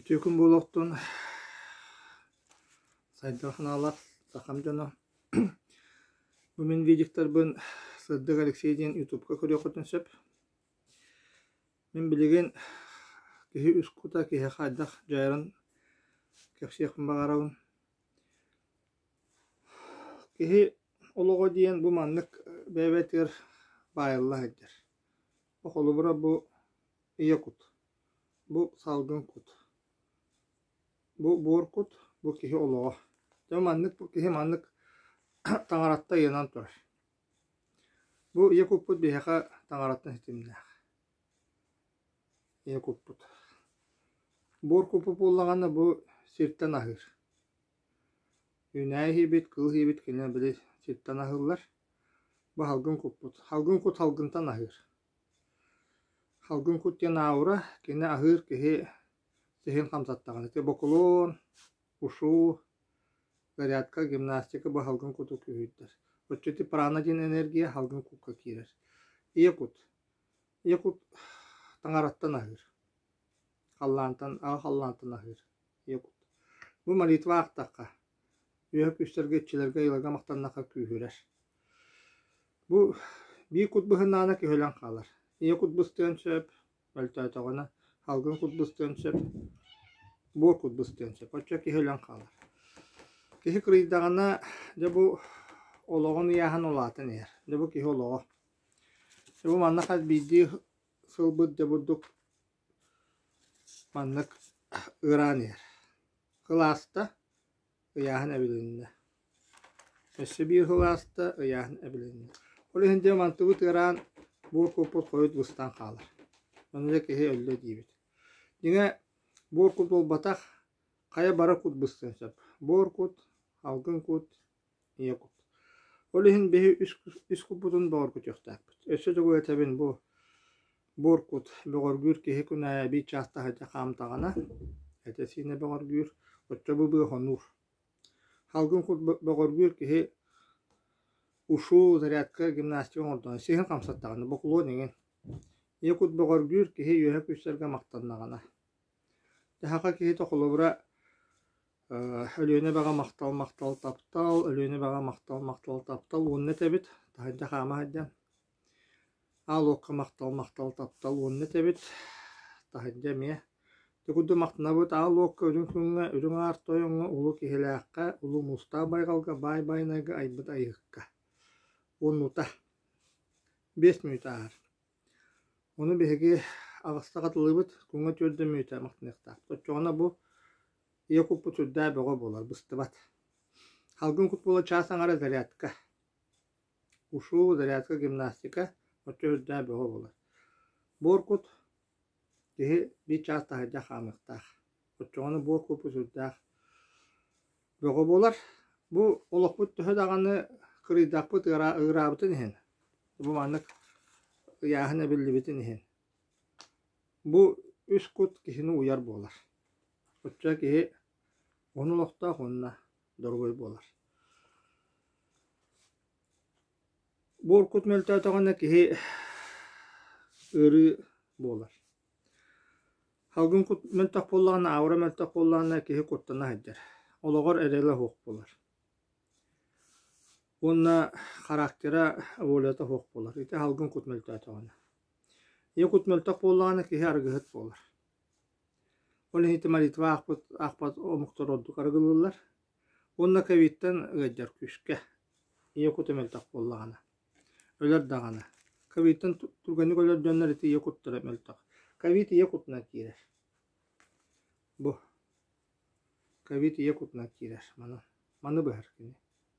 Үтүө күн буолуохтун, сайдар санаалаах сахам дьоно. Бу мин видиктарбын Сырдык Алексей диэн ютубка көрүөххүтүн сөп. Мин билигин киһи үс кута киһиэхэ хайдах дьайарын кэпсиэхпин баҕарабын. Киһи олоҕо диэн бу маннык бэйэ-бэйэтигэр баайылла сылдьар. Холобура бу ийэ кут. Бу салгын кут. Бу буор кут, бу киһи олоҕо. Дьэ маннык бу киһи маннык таҥараттан ыйанан турар. Бу ийэ куппут биһиэхэ таҥараттан ситимнээх. Ийэ куппут. Буор куппут буоллаҕына бу сиртэн аһыыр. Үүнээйи иһиибит, кыыл иһиибит кинилэр били сиртэн аһыыллар. Бу салгын куппут. Салгын кут салгынтан аһыыр. Салгын кут диэн аура, кини аһыыр киһи сиһин хамсаттаҕына. Ити бокулуон, ушу, зарядка, гимнастика бу салгын куту күүһүрдэр. Оччо ити прана диэн энергия салгын кукка киирэр. Ийэ кут. Ийэ кут таҥараттан аһыыр. Халлаантан, аҕа халлаантан аһыыр. Ийэ кут. Бу молитва аахтахха, үөһэ күүстэргэ, иччилэргэ, айыларга махтаннахха күүһүрэр. Бу биир кут быһыннаҕына киһи өлөн хаалар. Ийэ кут быстыан сөп, мөлтөөтөҕүнэ, салгын кут быстыан сөп, буор кут быстыан сөп. Оччо киһи өлөн хаалар. Киһи кырыйдаҕына, дьэ бу олоҕун ыйааһын улаатан иһэр. Дьэ бу киһи олоҕо. Дьэ бу манна хас биирдии сылбыт дьэ бурдук маннык ыараан иһэр. Кылааста ыйааһын эбилиннэ. Өссө биир сыл ааста, ыйааһын эбилиннэ. Ол иһин дьэ мантыбыт ыараан, буор куппут хойут быстан хаалар. Ону дьэ киһи өллө диибит. Дьиҥэ, буор кут буолбатах, хайа бары кут быстыан сөп. Буор кут, алгын кут, ийэ кут. Ол иһин биһи үс, үс куппутун бөҕөргүтүөхтээхпит. Өссө тугу этэбин бу буор кут бөҕөргүүр киһи күн аайы биир чаас таһырдьа хаамтаҕына, этэ-сиинэ бөҕөргүүр, оччо бу быа хонуур. Салгын кут бөҕөргүүр киһи ушу, зарядка, гимнастика оҥордоҕуна, сиһин хамсаттаҕына, бокулуон эҥин. Ийэ кут бөҕөргүүр киһи үөһэ күүстэргэ махтаннаҕына. Дьаһаха киһитэ холобура Өлүөнэ эбэҕэ махтал, махтал, таптал, Өлүөнэ эбэҕэ махтал, махтал, таптал уонна этэбит, таһырдьа хаама сылдьан. Аал уокка махтал, махтал, таптал уонна этэбит, таһырдьа эмиэ. Ити курдук махтанабыт аал уокка, үрүҥ күҥҥэ, үрүҥ аар тойоҥҥо, улуу киһилээххэ, улуу муустаах байҕалга, баай байанайга айбыт айыһыкка. Уоннута. 5 мүнүүтэ ааһар. Ону биһиги аҕыста хатылыыбыт, күҥҥэ түөрдэ мүнүүтэ махтаныахтаахпыт. Оччоҕуна бу ийэ куппут сүрдээх бөҕө буолар, быстыбат. Салгын кут буола чаас аҥара зарядка. Ушу, зарядка, гимнастика оччо сүрдээх бөҕө буолар. Буор кут киһи биир чаас таһырдьа хаамыахтаах. Оччоҕуна буор куппут сүрдээх бөҕө буолар. Бу олохпут төһө даҕаны кырыйдахпыт ыараабытын иһин, бу маннык ыйааһын эбиллибитин иһин, бу үс кут киһини уйар буолар. Оччо киһи уһун олохтоох уонна доруобай буолар. Буор кут мөлтөөтөҕүнэ киһи ыарыы буолар. Салгын кут мөлтөх буоллаҕына, аура мөлтөх буоллаҕына киһи куттана сылдьар. Олоҕор эрэлэ суох буолар. Уонна характера, волята суох буолар. Ити салгын кут мөлтөөтөҕүнэ. Ийэ кут мөлтөх буоллаҕына киһи арыгыһыт буолар. Ол иһин ити молитва аахпыт, аахпат омуктар ордук арыгылыыллар. Уонна ковидтан ыалдьар күүскэ. Ийэ кута мөлтөх буоллаҕына. Өлөр даҕаны. Ковидтан түргэнник өлөр дьоннор ити ийэ куттара мөлтөх. Ковид ийэ кутунан киирэр. Бу. Ковид ийэ кутунан киирэр. Маны, маны быһар кини.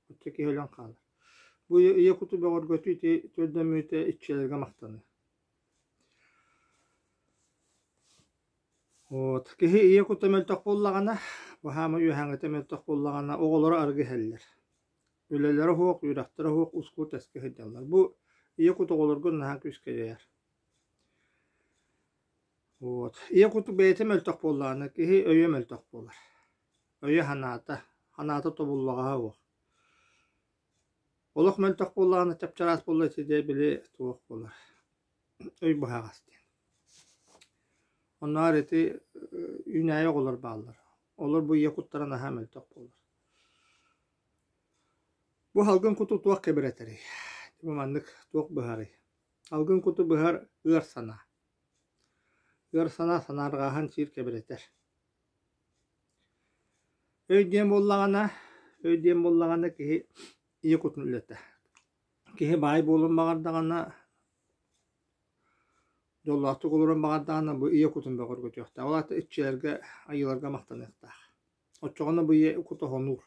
Оччо киһи өлөн хаалар. Бу ийэ куту бөҕөргөтүү ити төрдөммүтэ иччилэргэ махтаныы. Вот. Киһи ийэ кута мөлтөх буоллаҕына, баһаама үөһээҥҥитэ мөлтөх буоллаҕына, оҕолоро арыгы иһэллэр. Үлэлэрэ суох, үөрэхтэрэ суох ускул-тэскэ сылдьаллар. Бу ийэ кут оҕолорго наһаа күүскэ дьайар. Вот. Ийэ кут бэйэтэ мөлтөх буоллаҕына, киһи өйө мөлтөх буолар. Өйө-санаата, санаата тобуллаҕаһа суох. Олох мөлтөх буоллаҕына, чап-чараас буолла ити дьэ били туох буолар, өй быһаҕас диэн. Оннооҕор ити үүнээйи оҕолор бааллар. Олор бу ийэ куттара наһаа мөлтөх буолар. Бу салгын куту туох кэбирэтэрий? Бу маннык туох быһарый? Салгын куту быһар ыар санаа. Ыар санаа санаарҕааһын сиир кэбирэтэр. Өй диэн буоллаҕына, өй диэн буоллаҕына киһи ийэ кутун үлэтэ. Киһи баай буолуон баҕардаҕына, дьоллоохтук олоруон баҕардаҕына бу ийэ кутун бөҕөргөтүөхтээх. Ол аата иччилэргэ, айыыларга махтаныахтаах. Оччоҕуна бу ийэ кута хонуур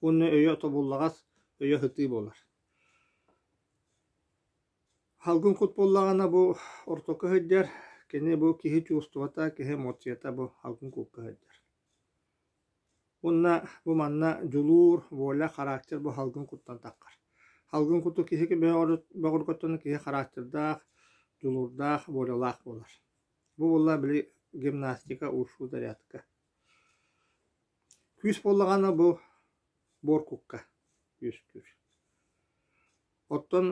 уонна өйө тобуллаҕас, өйө сытыы буолар. Салгын кут буоллаҕына бу ортоку сылдьар, кини бу киһи чувствота, киһи эмоцията бу салгын кукка сылдьар. Уонна бу манна дьулуур, воля, характер бу салгын куттан таххар. Салгын куту киһи бөҕөргөттөн киһи характердаах, дьулуурдаах, волялаах буолар. Бу буолла били гимнастика, ушу зарядка. Күүс буоллаҕына бу буор кукка үөскүүр. Оттон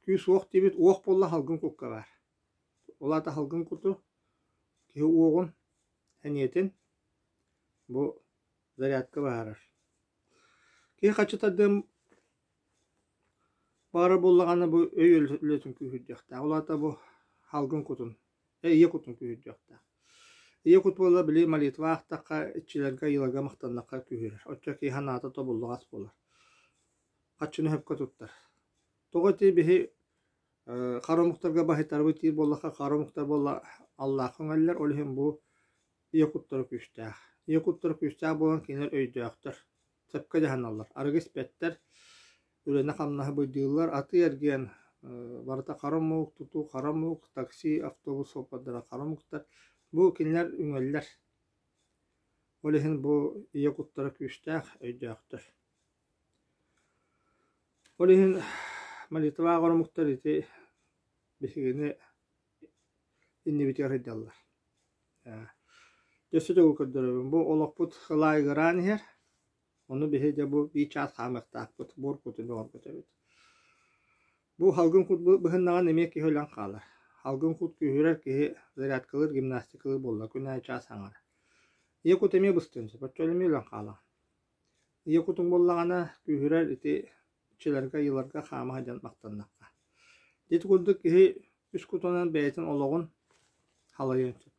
күүс уох диэбит уох буолла салгын кукка баар. Ол аата салгын куту киһи уоҕун, эниэтин бу зарядка баһаарар. Киһи хаччы тардыан баҕарар буоллаҕына бу өй үлэтин күүһүрдүөхтээх. Ол аата бу салгын кутун, ийэ кутун күүһүрдүөхтээх. Ийэ кут буолла били молитва аахтахха, иччилэргэ, айыыларга махтаннахха күүһүрэр. Оччо киһи санаата тобуллаҕас буолар. Хаччыны сөпкө туттар. Тоҕо ити биһи хара омуктарга баһыйтарбыт диир буоллахха, хара омуктар буолла Аллаахха үҥэллэр, ол иһин бу ийэ куттара күүстээх. Ийэ куттара күүстээх буолан кинилэр өйдөөхтөр, сөпкө дьаһаналлар, арыгы испэттэр, үлэни-хамнаһы быйдыыллар, атыы-эргиэн барыта хара омук, тутуу хара омук, такси, автобус суоппардара хара омуктар. Бу кинилэр үҥэллэр. Ол иһин бу ийэ куттара күүстээх, өйдөөхтөр. Ол иһин молитваҕа омуктар ити биһигини иннибитигэр сылдьаллар. Өссө төгүл көрдөрөбүн, бу олохпут ылаайыгыраан иһэр, ону биһи дьэ бу биир чаас хаамыахтаахпыт, буор кутун бөҕөргөтөбүт. Бу салгын кут быһыннаҕына эмиэ киһи өлөн хаалар. Салгын кут күүһүрэр киһи зарядкалыыр, гимнастикалыыр буолла, күн аайы чаас аҥара. Ийэ кут эмиэ быстыан сөп, оччо эмиэ өлөн хаалаҕын. Ийэ кутуҥ буоллаҕына, күүһүрэр ити иччилэргэ, айыыларга хаама сылдьан махтаннахха. Ити курдук киһи үс кутунан бэйэтин олоҕун халайыан сөп.